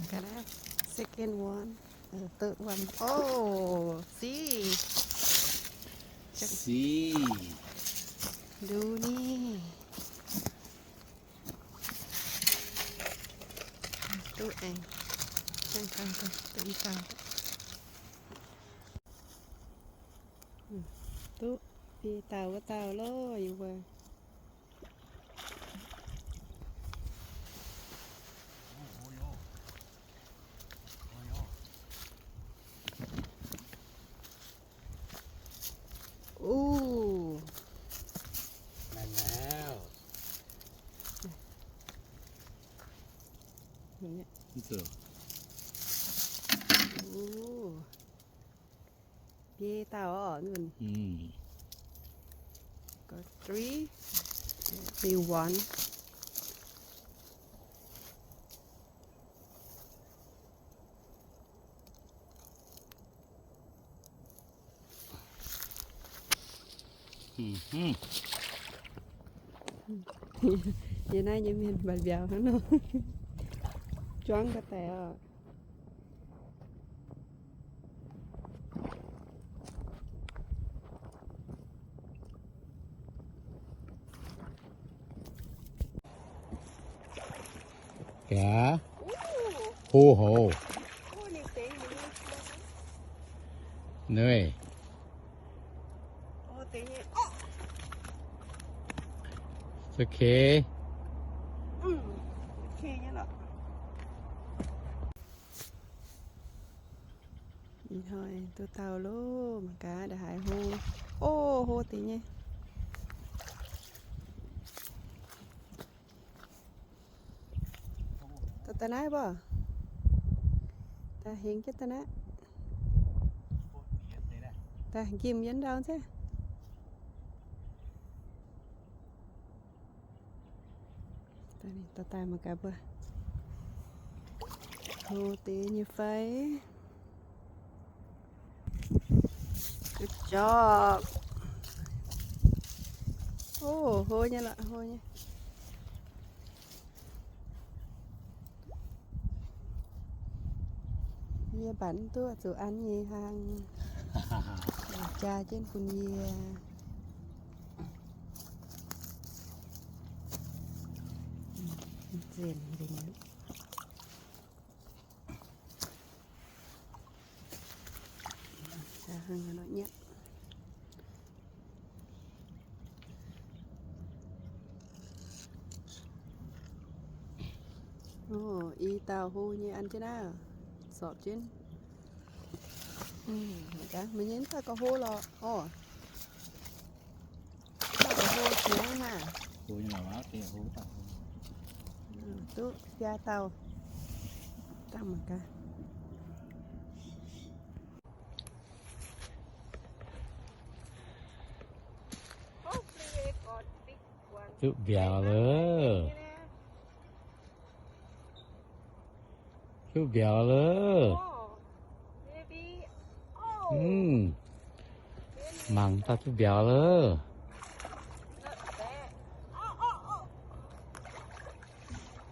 Second one, uh, third one. Oh, see. See. Duqv ni. Duqv aengx. Duqv i dauh. Duqv i dauh wuov dauh loh, yie mbuo. Uh. Uh. Biei dauh oc, nunc. Got three. Only one. Yie naaiv nyei mienh mbatc mbiauz hnangv nor. Juangv ga'daic oc. Gaax, hlo hov. Nui. It's okay. Ih hnoi duqv dauh loh, mangc gaax ndongc haaix hlo. Ov, hlo deix nyei. Daaih daaih naaiv mbuo. Daaih hingx jienv daaih naaiv. Daaih nqimh yiem ndau jienv. Daaih daaih mangc gaax mbuo. Hlo deix nyei fai? Good job. Ov, hlo nyei lorqc, hlo nyei. Yie mbatc mv duqv zuqc an nyei hnangv. Jaa jienv bun yie. Nzengc nzengc. Ov, i dauh hlo nyei an jienv naaiv, sorpc jienv. Meih nyei mv dauh gauh hlo lorqc. Ov, mv dauh gauh hlo jiex hnangv. Duqv biaa dauh. Dangh mangc gaax. Duqv mbiauz loh. Duqv mbiauz loh. Mangc daaih duqv mbiauz loh.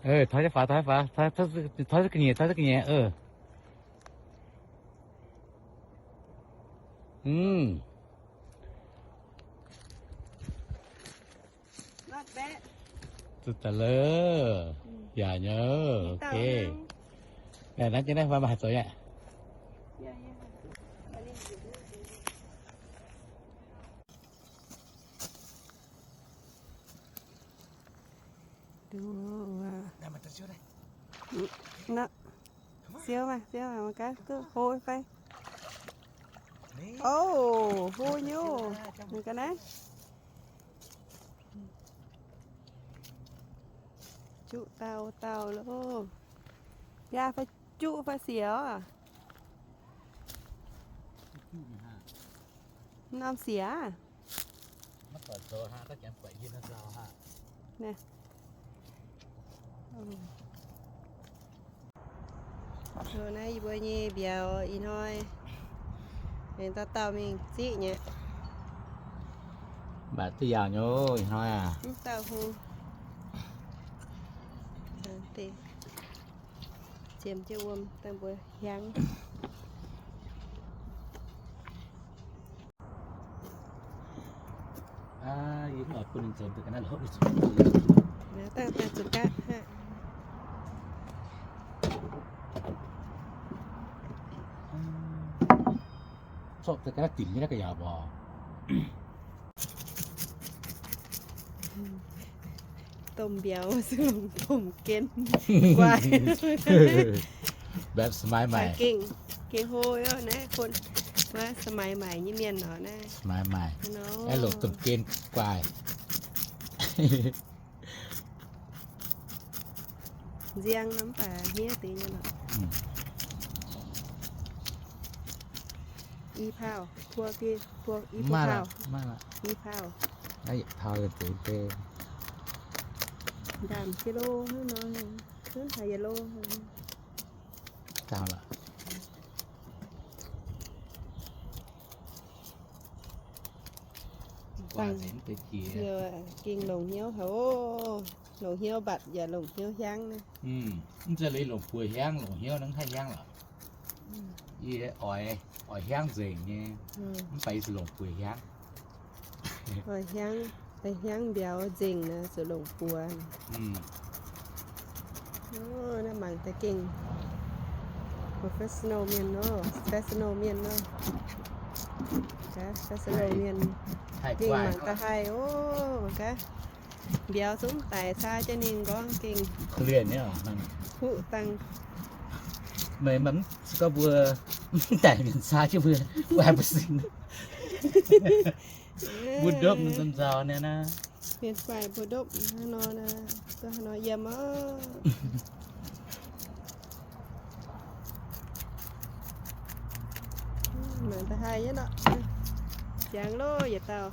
Tov jienv faaux, tov jienv faaux, tov jienv ga'nyiec, tov jienv ga'nyiec. Duqv daaih loh. Yaac nyei. Ok. Naaiv jienv naaiv, maiv haih zoux aqv. Siou maah, siou maah, mangc gaax duqv hlo fai. Ov, hlo nyei. Mangc gaax naaiv. Juqv dauh dauh loh. Biaa fai juqv fai siec oc? Norm siec aqv. Naaiv. Naaiv yie mbuo nyei mbiauz ih hnoi. Aengx dauh dauh mingh ziqv nyei. Mv baac duqv yaauc nyei ih hnoi aac. Mv dauh hlo. Ziemx jienv wuom dangh mbuo hiangv. Dangh, dangh zuqc gaatv aqv. Zorqv daaih ga'naaiv dimc nyei naaiv ga'yaauc mbuo. Domh mbiauz se longc domh gen guaaih.แบบสมัยใหม่ gengh, gengh hlo oc naaiv, bun wuov สมัยใหม่ nyei mienh nor naaiv. สมัยใหม่ aengx longc domh gen guaaih. Nziang nor mv baac hniev deix nyei lorqc. I pauh, puo, puo, i pauh, i pauh. Ndaamv jiex lo hnangv nor, hnangv haaix yaac lo. Dangh, gengh longc hnyouv haic oc. Longc hnyouv mbatc yaac longc hnyouv hiangv naaiv. Mv zeiz liuz longc buoz hiangv, longc hnyouv hnangv haih hiangv lorqc. Yie oix, oix hiangv nzengc nyei, mv baac yie zuqc longc buoz hiangv. Oix hiangv, oix hiangv mbiauz nzengc naaiv zuqc longc buoz. Naaiv mangc daaih gengh professional mienh nor, professional mienh nor. Professional mienh gengh mangc daaih haih oc. Mangc gaax, mbiauz zungv daic caa jienv ninh nqorngv gengh huqv dangh. Meih mv gorngv mbuo mv daic mienh caa jienv mbuo, mbuo haih mbuo sing. Mbuo ndopv nzauh nzauh naaiv naaiv. Mienh fai mbuo ndopv hnangv nor naaiv, duqv hnangv nor yiem oc. Mangc daaih haih nyei lorqc. Jangx loh yietc dauh.